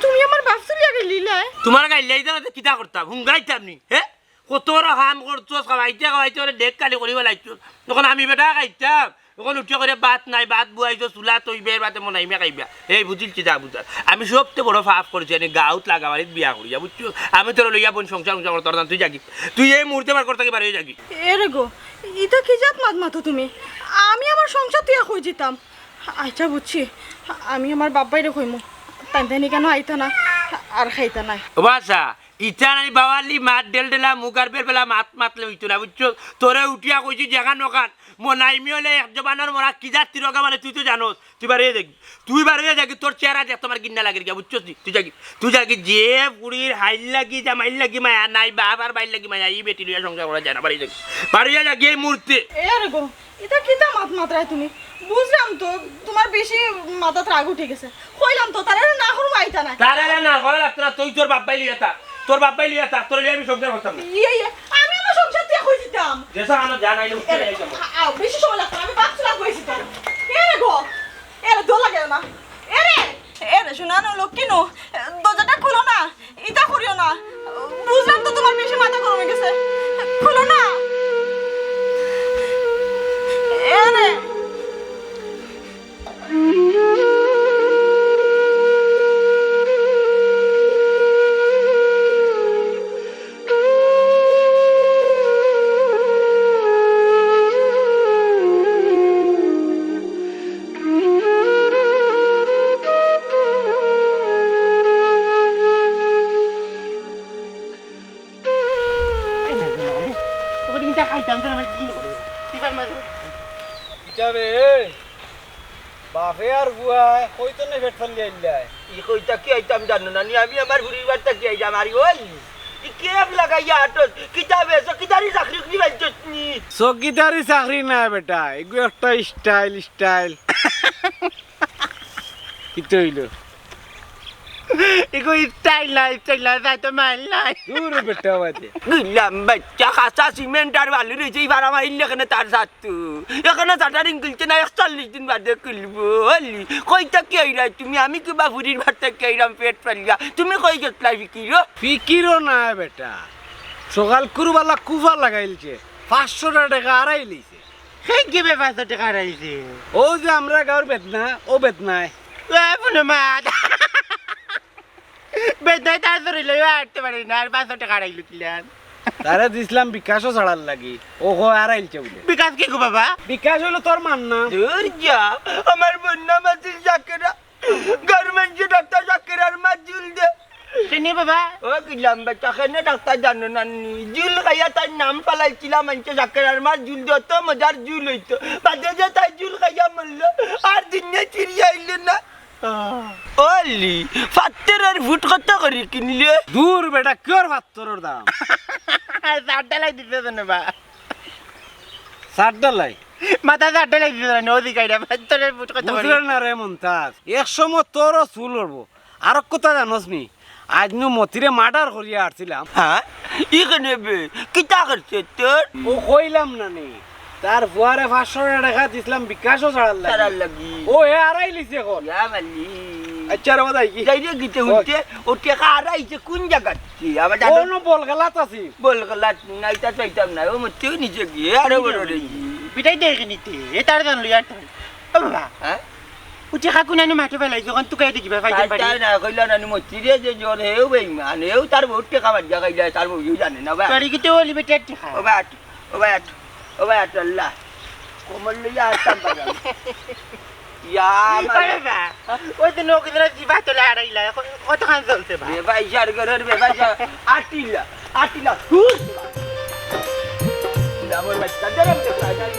তুমি আমার বাপ চুরিয়া গেলিলে? তোমার গাইলে এই জায়গাতে কিতা করতাম? হুঙ্গাইতাম নি, হ্যাঁ? কত বড় কাম করছো, খাওয়াইতে খাওয়াইতে ওরে ডেক কালি করি বেলাইছো। তখন আমি বেটা খাইতাম, তখন উঠিয়া করে ভাত নাই, ভাত বুয়াইছো, চুলা তৈবে, এর বাদে মনাই মিয়া খাইবা। এই বুঝিলছি যা বুঝার। আমি সবচেয়ে বড় পাপ করছি, আমি গাউত লাগাবাড়িত বিয়া করিয়া, বুঝছো? আমি তোর লইয়া বোন সংসার সংসার করতে পারতাম, তুই যাগি। তুই এই মুহূর্তে আমার ঘর থাকি বারইয়া যাগি। এরে গো, ইতা কি জাত মাত মাতো তুমি? আমি আমার সংসার তুই কই যেতাম? আচ্ছা বুঝছি, আমি আমার বাপ ভাইরে কইমু, তাইন তাইন কেন আইতা না, আর খাইতা নাই। ও বাসা, ইটা নাই বাওয়ালি মাত ডেলডেলা মুখ আর বেলবেলা মাত মাতলে হইতো না, বুঝছো? তোরে উঠিয়া কইছি যেখান ওখান, মনাইমি হলে এক জবানর মরা কি জাত তিরকা মানে তুই তো জানোস, তুই বারইয়া যাগি, তুই বারইয়া যাগি, তোর চেহারা দেখ তোমার ঘিন্না লাগে গিয়া, বুঝছস নি? তুই যাগি, তুই যাগি, যে বুড়ির হাইল লাগি, জামাইল লাগি মায়া নাই, বাপ আর বাইর লাগি মায়া, ই বেটি লইয়া সংসার করা যায় না, বারইয়া যাগি, বারইয়া যাগি এই মুহূর্তে। এ আরে গো, ইতা কিতা মাত মাতরায় তুমি? বুঝলাম তো, তোমার বেশি মাথাত রাগ উঠি গেছে। কইলাম তো, তারারে না করমু আইতা নায়। তারারে না করা লাগতো না, তুই তোর বাপ ভাই লইয়া থাক, তোর বাপ ভাই লইয়া থাক, তোর লইয়া আমি সংসার করতাম না। ইয়ে, ইয়ে, আমি আমার সংসার তুই কই দিতাম? যেসা আনো যা নাইলে উঠতে এরে, যাই যাবো। আ-, আ, বেশি সময় লাগতো না, আমি বাপ চুলা কইছি তো। এরে গো, এরে দোলা গেল না। এরে, এরে শোনা নো, লক্ষ্মী নো, দরজাটা খুলো না। ইতা করিও না। বুঝলাম তো তোমার বেশি মাথা গরম হয়ে গেছে। খুলো না। এরে। কই তো না পেট ফালিয়া আইলাই। ই কইতা কি আইতাম জানো না নি, আমি আমার ফুরির বাড়ি থাকি আইলাম। আর ওই ই কেপ লাগাইয়া আটস, কিতা বে চকিদারি চাকরি করি পাইছস নি? চকিদারি চাকরি না বেটা, এগু একটা স্টাইল, স্টাইল। কিতা অইলো? এগু স্টাইল না, স্টাইল না, তাই তো মাইল নাই। দূর বেটা বাজে। গিলাম বাচ্চা, কাঁচা সিমেন্ট আর বালু রইছে, ই ভাড়া মারিলে কেনে তার সাথ তো। এখনো শাটারিং খুলছে না, একচল্লিশ দিন বাদে খুলবো। অলি, কই থাকি আইরায় তুমি? আমি কিবা ফুরির বাড়ি থাকি আইরাম পেট ফালিয়া। তুমি কই গেছলায় ফিকিরো? ফিকিরো না বেটা, সকাল কুরবালা কুফা লাগাইলছে, পাঁচশো টেকা আড়াই লইছে। হে কি বে পাঁচশো টেকা আড়াই লইছে? ও যে আমরা গাঁওর বেদনা, ও বেদনায়। এ বুনো মাত। বেদনায় তার ধরে লইয়া আটতে পারি না, আর পাঁচশো টেকা আড়াই লইছিলাম। তারে দিছলাম বিকাশও ছাড়ার লাগি, ও কয় আড়াইলছে বুলে। বিকাশ কি গো বাবা? বিকাশ অইলো তোর মার নাম। দূর যা, আমার বইন নাম আছিল জাকেরা। গাঁওর মানষে ডাকতা জাকেরার মার জুল দে। কেনে বাবা? ও গিলাম বেটা, কেনে ডাকতা জানো না নি? জুল খাইয়া তার নাম ফালাইছিলা মানষে, জাকেরার মার জুল দে, অত মজার জুল অইতো। বাদে যে তাই জুল খাইয়া মরলো, আর দুনিয়াত ফিরিয়া আইলো না। অলি, ফাত্তরর ফুট কত করি কিনলে? দূর বেটা, কিওর ফাত্তরর দাম? চার ঢালাই দিতে তো না বা। চার ঢালাই? মাথা চার ঢালাই দিতে না, ওদিকে আইরা, ফাত্তরর ফুট কত করি? বুঝলে না রে মন্তাজ, এক সময় তোরও চুল উঠবো। আর এক কথা জানোস নি, আইজ নু মতিরে মার্ডার করিয়া আরছিলাম। হ্যাঁ? ই কেনে বে? কিতা করছে তোর? ও কইলাম না নি, তার ফুয়ারে পাঁচশো টেকা দিছলাম বিকাশও ছাড়ার লাগি। ছাড়ার লাগি। ও হে আড়াই লিছে এখন। ইয়া মালি। আচ্ছা রে বাদাই কি? যাই রে গিতে ওই। উঠতে, ও টেকা আড়াইছে কোন জাগাত? কি আবার জানো? ও নু বল খেলাত আছি। বল খেলাত নাই, তা চাইতাম না। ও মতিও নিচে গিয়ে আরো বড় রে। পিটাই দেখে নিতে, এ তার জানলো ইয়ার। ও বাবা। হ্যাঁ? উঠে খাকু নানু মাঠে ফেলাই, যখন তুকাই দেখিবা, ফাইজাম তাই, পারি। তাই না, কইলা নানু মতিরে যে জ্বর, হেও বেইমান, হেও তার বউত টেকা মারিয়া খাইলা, তার বউও জানে না, বা। বাড়ি গিতে ও লিমিটেড টেকা। ও বা আট, ও বা আট, ও বা আট, আল্লাহ। কোমর লইয়া আসতাম পারলাম। ইয়া, আমার আরে বা, ওই দিন ওকে ধরে জিবা তোলে আড়াইলা, এখন কতখান চলছে বা? বেবাইশার ঘরের বেবাইশা, আটিলা। আটিলা, হুস! আমার বাচ্চা, ধরো, ধরো, ধরো।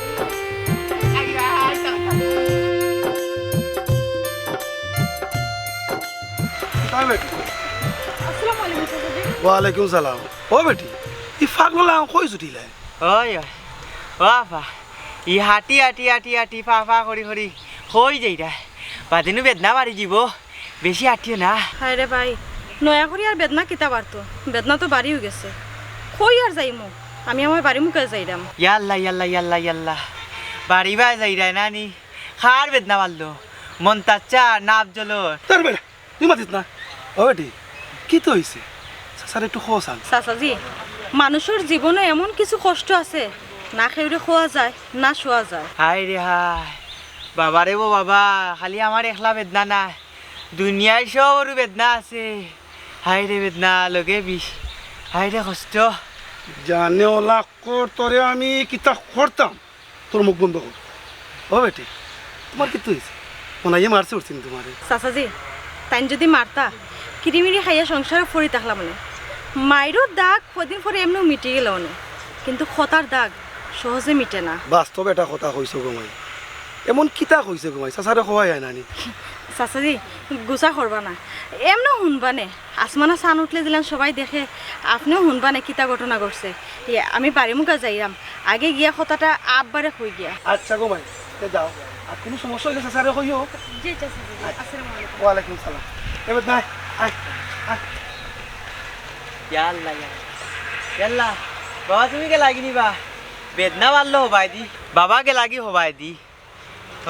তাই বেটি। আসসালামু আলাইকুম, চাচাজি। ওয়ালাইকুম সালাম। ও বেটি, ই ফাগল লাং কই ছুটিলে? ওই, ওই। ও আফা, ই হাঁটি, হাঁটি, হাঁটি, হাঁটি, ফা, ফা করি, করি, কই যাইরা? বাদে নু বেদনা বাড়ি যিবো। বেশি আটিও না। হায় রে ভাই, নয়া করি আর বেদনা কিতা বাড়তো? বেদনা তো বাড়িউ গেছে। কই আর যাইমু? আমি আমার বাড়ি মুখে যাইরাম। ইয়াল্লা, ইয়াল্লা, ইয়াল্লা, ইয়াল্লা। বাড়ি বায় যাইরায় নানি? কার বেদনা বাড়লো? মন্তাজ চাচার না আফজলর? তার বেটা, তুই মাতিস না। ও বেটি, কিতা অইছে? চাচারে একটু কও চাইন। চাচাজি, মানুষর জীবনো এমন কিছু কষ্ট আছে, না কেউরে কওয়া যায়, না শোয়া যায়। হায় রে হায়, বাবা রে ও বাবা, খালি আমার একলা বেদনা নায়, দুনিয়ার সবরউ বেদনা আছে। হায় রে বেদনা, লগে বিষ। হায় রে কষ্ট। জানে ওলা কর, তোরে আমি কিতা করতাম। তোর মুখ বন্ধ কর। ও বেটি, তোমার কিতা অইছে? মনে অয় মারছে উঠছে নি তোমারে? চাচাজি, তাইন যুদি মারতা, কিরিমিরি খাইয়া সংসারো পড়ি থাকলাম অনে। মাইরর দাগ কয়দিন পরে এমনেউ মিটি গেলো অনে, কিন্তু কথার দাগ সহজে মিটে না। বাস্তব এটা কথা কইছো গো মাই। এমন কিতা কইছে গো মাই? চাচারে কওয়া যায় না নি? চাচাজি, গুসা করবা না, এমনেউ হুনবা নে। আসমানো চান উঠলে যেলান সবাই দেখে, আপনেও হুনবা নে কিতা ঘটনা ঘটছে। ইয়ে, আমি বাড়ি মুখা যাইরাম, আগে গিয়া কথাটা আব্বারে কই গিয়া। আচ্ছা গো মাই, তে যাও। আর কুনু সমস্যা অইলে চাচারে কইও। জি, জি, জি, জি। আচ্ছা। আসসালামু আলাইকুম। ওয়ালাইকুম সালাম। এবার না, আয়, আয়। ইয়াল্লা, ইয়াল্লা। ইয়াল্লা, বাবা তুমি কে লাগি নিবা? বেদনা বাড়লো হবায়দি। বাবা কে লাগি হবায়দি।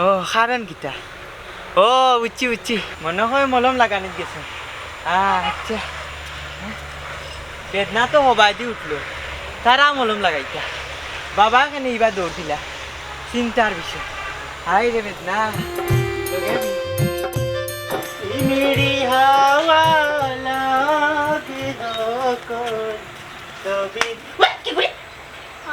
ও, কারণ কিতা? ও, বুঝছি, বুঝছি। মনো অয় মলম লাগানিত গেছে। আচ্ছা। বেদনা তো হবায়দি উঠলো। তারা মলম লাগাইতা। বাবা কেনে ইবা দৌড় দিলা? চিন্তার বিষয়। হায় রে বেদনা। এই মেরি হাওয়া লাগে দখল, তবে ওই, কি করে?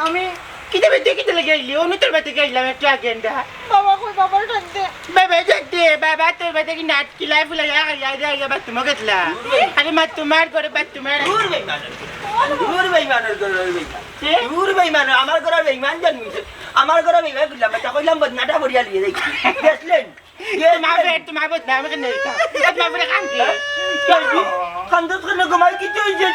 আমি কিতা বেটি কিতা লাগি আইলি? অনু তোর বাড়ি থাকি আইলাম একটু আগে এন্ডা। বাবা কই? বাবার ডাক দে। বাবা ডাক দে, বাবা তোর বাড়ি থাকি নাট কিলাই ফুলাই আইয়া আইয়া আইয়া বাথরুমো গেছলা। আরে মা তোমার ঘরে বাথরুমে। দূর বেইমান, দূর বেইমান, দূর বেইমান। কে? দূর বেইমান, আমার ঘরে বেইমান জন্মিছে। আমার ঘরে বেইমান কইলাম, বাচ্চা কইলাম বদনাটা ভরিয়া লিয়ে যাই। গেছলেন। তোমার পেট, তোমার বদনাম কেনে? তোমার পেটে কান্দে। কান্দে কেনে গো মাই, কিতা অইছে?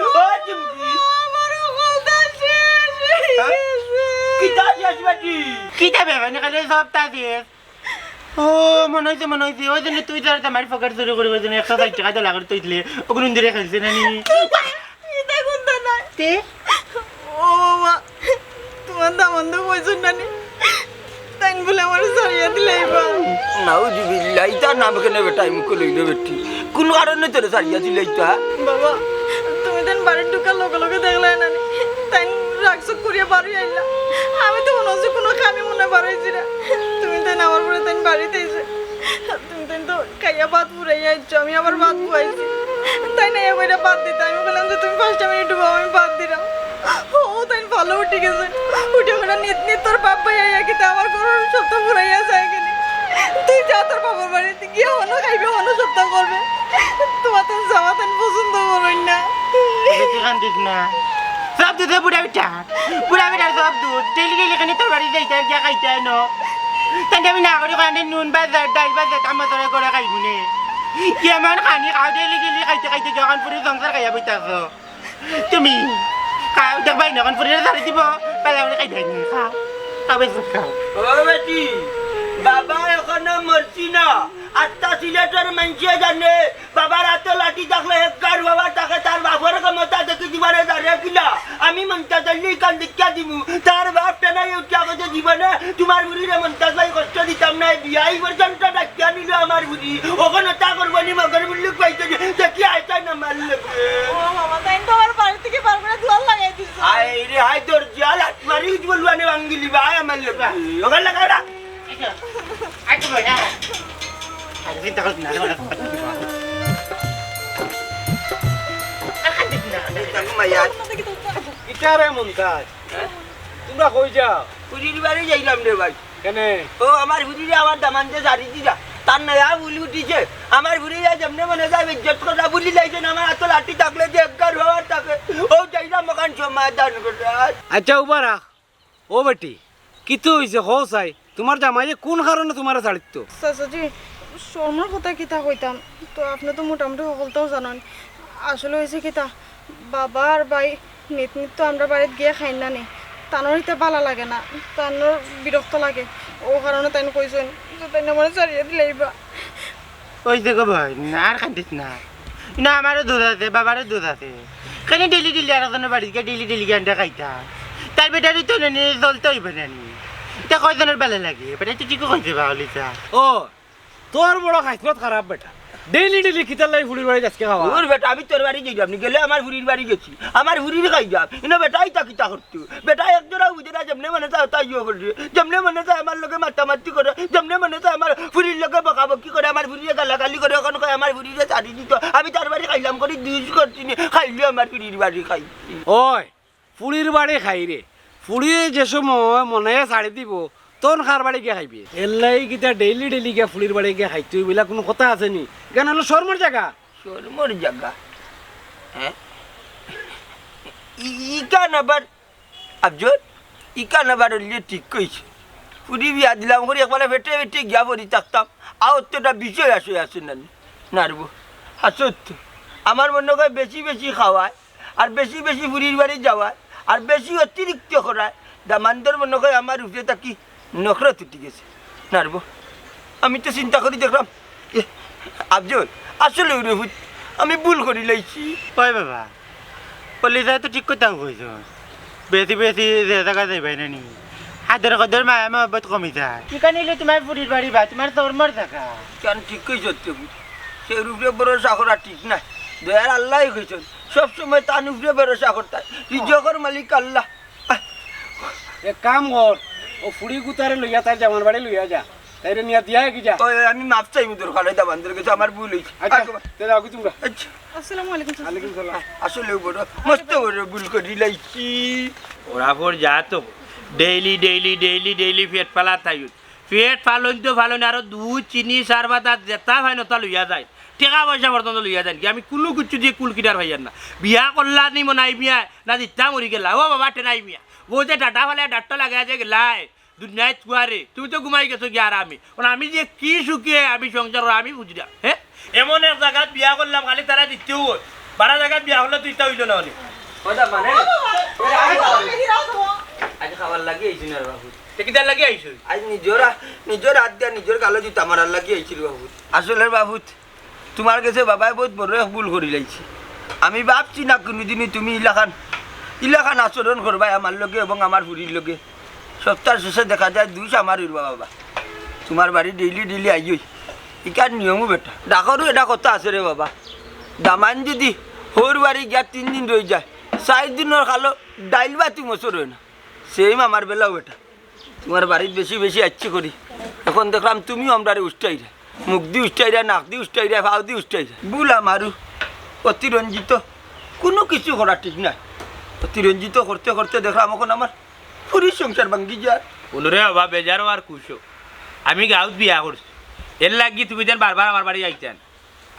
ও চুমকি। আমার হকলতা শেষ অই গেছে। কিতা শেষ বেটি? কিতা বেবা, না খালি সবতা শেষ। ও, মনো অইছে, মনো অইছে। ওই দিন তুই তার আমার পকেট চুরি করিবার জন্য একশো ষাইট টেকা দলা করি থইছিলে। ওগুলো ইন্দিরে খাইছে না নি? কিতা কুন্তা নাই। তে? ও বাবা, তোমার দামান্দে কইছইন না নি? তাইন বুলে আমারে ছাড়িয়া দিলাইবা। নাউজুবিল্লাহ, ইতা নাম কেনে বেটায় মুখো লইলো বেটি? কুন কারণে তোরে ছাড়িয়া দিলাইতা? বাবা, তুমি তাইন বাড়িত ঢুকার লগে লগে দেখলায় না নি? তাইন রাগ-চোগ করিয়া বারই আইলা। আমি তো মনো অইছে কুনু কামে মনে বারইছি না। তুমি তাইন আমার পরে তাইন বাড়িত আইছে। তুমি তাইন তো খাইয়া ভাত ফুরাইয়া আইছো, আমি আবার ভাত ফুয়াইছি। তাইন আইয়া কইরা ভাত দিতা, আমি কইলাম যে, "তুমি পাঁচটা মিনিট বও, আমি ভাত দিরাম।" ও, তাইন ভালা উঠি গেছে। উঠি কইরা, "নিত নিত তোর বাপ ভাই আইয়া কিতা আমার ঘরর সবতা ফুরাইয়া যায় কেনে? তুই যা তোর বাবার বাড়িত গিয়া হনো খাইবে, হনো সবতা করবে। তোমার তো যাওয়া তাইন পছন্দ করইন না।" তুই কান্দিস না। সব দুধে বুড়া বেটা। বুড়া বেটার সব দুধ। ডেইলি ডেইলি কেনে তোর বাড়ি যাইতায় আর গিয়া খাইতায় না? তাইলে আমি না করি কইয়াম নে, নুন বাজার, ডাইল বাজার, আমার তোরে করে খাইবো নে। কি এমন খানি খাও, ডেইলি ডেইলি খাইতে খাইতে যখন পুরি সংসার খাইয়া বইতাছো। তুমি খাও, দেখবায় না, এখন পুরি ছাড়ি দিবো, পালা করে খাইতায় নি, খাও। খাও, বেশি খাও। ও বেটি, বাবা এখনো মরছি না। আত্মা সিলেটর মানষে জানে, বাবার আতো লাঠি থাকলে একগার বাবা থাকে, তার বাপর ক্ষমতা দেখি দিবারে দাঁড়িয়ে কিলা। আমি মন্তাজ আলী কান দেখিয়া দিমু, তার বাপ টেনাই উঠিয়া কইছে, "জীবনে তোমার ফুরিরে মন্তাজ ভাই কষ্ট দিতাম না, বিয়াই পর্যন্ত ডাকিয়া নিল আমার ফুরি, ওখানে তা করবো নি মগর মুল্লুক পাইছে যে, দেখি আইতায় না মারলে।" ও বাবা, তাইন তো আমার বাড়ি থাকি বার করি দুয়ার লাগাই দিছে। আয় রে, হায় তোর জিয়া লাত মারি উঠবো লুয়ানে ভাঙ্গিলি ভাই আমার লোক। ওখানে লাগা ওরা। আচ্ছা, ভাই, হ্যাঁ। আরে, চিন্তা করিস না, রে, ওরা কথা বলবো। আর কান্দিস না। ইতারে মন কাজ। হ্যাঁ? তোমরা কই যাও? ফুরির বাড়ি যাইলাম রে ভাই। কেনে? ও, আমার ফুরিরে আমার দামান্দে ছাড়ি দিরা। তার নয়া ফুল উঠিছে। আমার ফুরিরে যেমনে মনে চায় বেইজ্জত করা, ফুরি লাইছে না, আমার আতো লাঠি থাকলে যে একগার বাবার থাকে। ও, যাইলাম ওখান সমাধান করার। আচ্ছা, উবা রাখ। ও বেটি, কিতা অইছে কও চাই? তোমার জামাইয়ে কুন কারণে তোমারে ছাড়িতো? চাচাজি, শরমর কথা কিতা কইতাম, তো আপনে তো মোটামুটি হকলতাউ জানইন। আসলে অইছে কিতা, বাবা আর ভাই নিত নিত তো আমরার বাড়িত গিয়া খাইন না নি, তানর ইতা ভালা লাগে না, তানর বিরক্ত লাগে। অউ কারণে তাইন কইছইন যে তাইন আমারে ছাড়িয়া দিলাইবা। অইছে গো বইন, আর কান্দিস না। না, আমারও দুধ আছে, বাবারও দুধ আছে। কেনে ডেইলি ডেইলি আরকজনর বাড়িত গিয়া ডেইলি ডেইলি গিয়া আন্ডা খাইতাম? তার বেটারই তো নেনি চলতে অইবো না নি। ইতা কয়জনর ভালা লাগে? বেটায় তো ঠিকউ কইছে বা অলিতা। ও, তোর বড় খাইছলত খারাপ বেটা। ডেইলি ডেইলি কিতার লাগি ফুরির বাড়িত আইজকে খাওয়া? ওর বেটা, আমি তোর বাড়ি যাইতাম নি, গেলে আমার ফুরির বাড়ি গেছি। আমার ফুরির খাইতাম। ইনো বেটায় ইতা কিতা করতো? বেটা এক জোড়াও বুঝে না, যেমনে মনে চায় তাই ইয়ে করে। যেমনে মনে চায় আমার লগে মাতামাতি করে, যেমনে মনে চায় আমার ফুরির লগে বকাবকি করে, আমার ফুরিরে গালাগালি করে, অখন কয় আমার ফুরিরে ছাড়ি দিতো। আমি তার বাড়ি খাইলাম করি, দুষ করছি নি, খাইলে আমার ফুরির বাড়ি খাই। ওই, ফুরির বাড়ি খাইরে। ফুরিয়ে যে সময় মনে ছাড়ি দিবো, তখন কার বাড়ি গিয়া খাইবে? এরলাগি কিতা ডেইলি ডেইলি গিয়া ফুরির বাড়ি গিয়া খাইতে অইবো, ইলা কুনু কথা আছে নি? ইখান অইলো শরমর জাগা। শরমর জাগা? হ্যাঁ? ই-, ইখান আবার আফজল, ইখান আবার অইলে ঠিক কইছে। ফুরি বিয়া দিলাম করি একবারে পেটে পেটে গিয়া পড়ি থাকতাম। আও তো একটা বিষয় আসে, আসে না নি? না রে বো, হাছত তো। আমার মনে কয় বেশি বেশি খাওয়ায়, আর বেশি বেশি ফুরির বাড়ি যাওয়ায়, আর বেশি অতিরিক্ত করায়। দামান্দর মনে কয় আমার উপরে থাকি নখরত উঠি গেছে। না রে বো, আমি তো চিন্তা করি দেখলাম, এ, আফজল, আসলে রে পুত, আমি ভুল করি লাইছি। ওই বাবা, অলিতায় তো ঠিক কথাউ কইছইন। বেশি বেশি যে জাগা যাইবায় না নি, আদর কদর মায়া মহব্বত কমি যায়। ইখান অইলে তোমার ফুরির বাড়ি বা তোমার শরমর জাগা। কেন ঠিক কইছস তে পুত? কেউর উপরে ভরসা করা ঠিক নায়। দয়ার আল্লায় কইছইন, সব সময় তান উপরে ভরসা করতায়। রিজকর মালিক আল্লাহ। এক কাম কর, অউ ফুরি গুতারে লইয়া তার জামার বাড়ি লইয়া যা। তাইরে নিয়া দিয়া কি যা। ওই, ওই, আমি মাফ চাইমু দরকার অইলে দামান্দর গেছে, আমার ভুল অইছে। আচ্ছা, আর কো-, তে যাও কি তোমরা? আচ্ছা। আসসালামু আলাইকুম, চাচা। ওয়ালাইকুম সালাম। আসলে বড়, মস্ত বড় ভুল করি লাইছি। ওরা ফর যা তো, ডেইলি, ডেইলি, ডেইলি, ডেইলি পেট ফালা তাই। পেট ফালইন তো ফালইন, আরো দুধ, চিনি, চার পাতা যেতা পাইন অতা লইয়া যাইন। টেকা পয়সা পর্যন্ত লইয়া যাইন। কি আমি কুনু কিচ্ছু দিয়া কুল কিনারা পাইয়ার না। বিয়া করলা নি মনাই মিয়া, না দিতা মরি গেলা। ও বাবা, টেনাই মিয়া। বউ যে ডাটা ফালে ডাট্টা লাগাইয়া যে গেলায়। দুনিয়াত কুয়ারে, তুমি তো ঘুমাই গেছো গিয়া আর আমি। মানে আমি যে কি সুখে আমি সংসার করি আমি বুঝি না। হ্যাঁ? এমন এক জাগাত বিয়া করলাম, খালি তারা দিতেও হয়। বারা জাগাত বিয়া করলে তো ইতা অইল না অনে। কথা মানে? আজ খাবার লাগি আইছি না রে বাবু। তে কিতার লাগি আইছো? আজ নিজর, নিজর হাত দিয়া নিজর গালো জুতা মারার লাগি আইছি রে বাবু। আসলে রে বাবু, তুমার গেছে বাবায় বউত বড় এক ভুল করি লাইছে। আমি ভাবছি না কুনুদিনই তুমি ইলাখান, ইলাখান আচরণ করবায় আমার লগে এবং আমার ফুরির লগে। সপ্তার শেষে দেখা যায় দুষ আমার অইর বাবা। তুমার বাড়ি ডেইলি ডেইলি আইয়ই। ইকার নিয়মও বেটা। ডাকরও এটা কথা আছে রে বাবা। দামাইন যুদি হউর বাড়ি গিয়া তিন দিন রই যায়, চাইর দিনর খালো ডাইল বাতি মসুর অয় না। সেইম আমার বেলাও বেটা। তুমার বাড়িত বেশি বেশি আইচ্ছি করি। এখন দেখলাম তুমিও আমরারে উষ্টাইরায়। মুখদি উষ্টাইরায়, নাকদি উষ্টাইরায়, পাওদি উষ্টাইরায়। ভুল আমারও। অতিরঞ্জিত কুনু কিছু করা ঠিক নায়। অতিরঞ্জিত করতে করতে দেখলাম এখন আমার ফুরির সংসার ভাঙ্গি যার। হুনো রে বাবা, বেজার অওয়ার কুশো। আমি গাউত বিয়া করছি। এরলাগি তুমি যেন বারবার আমার বাড়ি আইতায় না।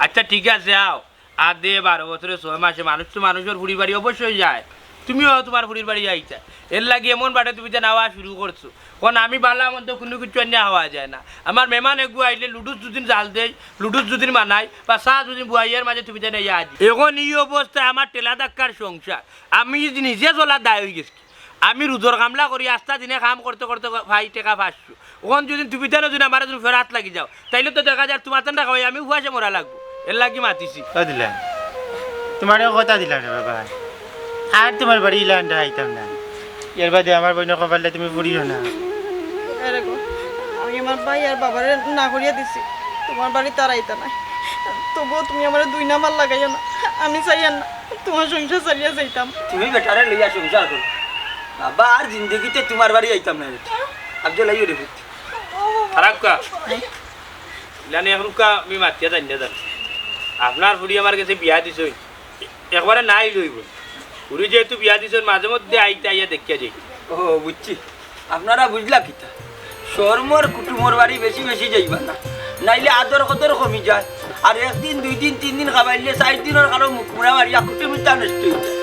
আচ্ছা ঠিক আছে, আও। আদে বারো বছরে ছয় মাসে মানুষ তো মানুষর ফুরির বাড়ি অবশ্যই যায়। তুমিও তুমার ফুরির বাড়ি আইতায়। এরলাগি এমন বাটে তুমি যেন আওয়া শুরু করছো। কারণ আমি বালা মন্দ কুনু কিছু আনিয়া খাওয়া যায় না। আমার মেহমান এগু আইলে লুডুস দুদিন জাল দেই, লুডুস দুদিন বানাই, বা চা দুদিন বুয়াইয়ার মাঝে তুমি যেন ইয়া দি। এখন ই অবস্থায় আমার ঠেলা ধাক্কার সংসার। আমি নিজে চলা দায় অই গেছি। আমি রুজর কামলা করি, আস্তা দিনে কাম করতে করতে পাই টেকা পাঁচশো। অখন যুদি তুমি তানো যুদি আমার যুদি ফেরাত লাগি যাও, তাইলে তো দেখা যার তুমার তান টাকা পাই আমি উপাসে মরা লাগবো। এরলাগি মাতিছি। ও দিলা, তুমারে কথা দিলাম রে বাবা, আর তুমার বাড়ি ইলাখান আইতাম না। এর বাদে আমার বইনর কপালটা তুমি পুড়িও না। আরে গো, আমি আমার ভাই আর বাবারে না করিয়া দিছি, তুমার বাড়ি তারা আইতা নায়। তবুও তুমি আমারে দুই নাম্বার লাগাইও না, আমি চাইয়ার না তুমার সংসার ছাড়িয়া যাইতাম। তুমি বেটারে লইয়া সংসার করো। বাবা, আর জিন্দেগিতে তুমার বাড়ি আইতাম না বেটা। আফজল, আইও রে পুত। খারাপ কা? ইলানে এখনকা আমি মাতিয়া জানি না জানি। আপনার ফুরি আমার গেছে বিয়া দিছইন, একবারে নাই লইব। ফুরি যেহেতু বিয়া দিছইন, মাঝে মধ্যে আইতে আইয়া দেখিয়া যাই। ও, বুঝছি। আপনারা বুঝলা কিতা? শরমর কুটুমর বাড়ি বেশি বেশি যাইবা না, নাইলে আদর কদর কমি যায়। আর একদিন, দুই দিন, তিন দিন খাবাইলে চাইর দিনর কারো মুখ মুড়া মারিয়া কুটুমিতা নষ্ট অই যায়।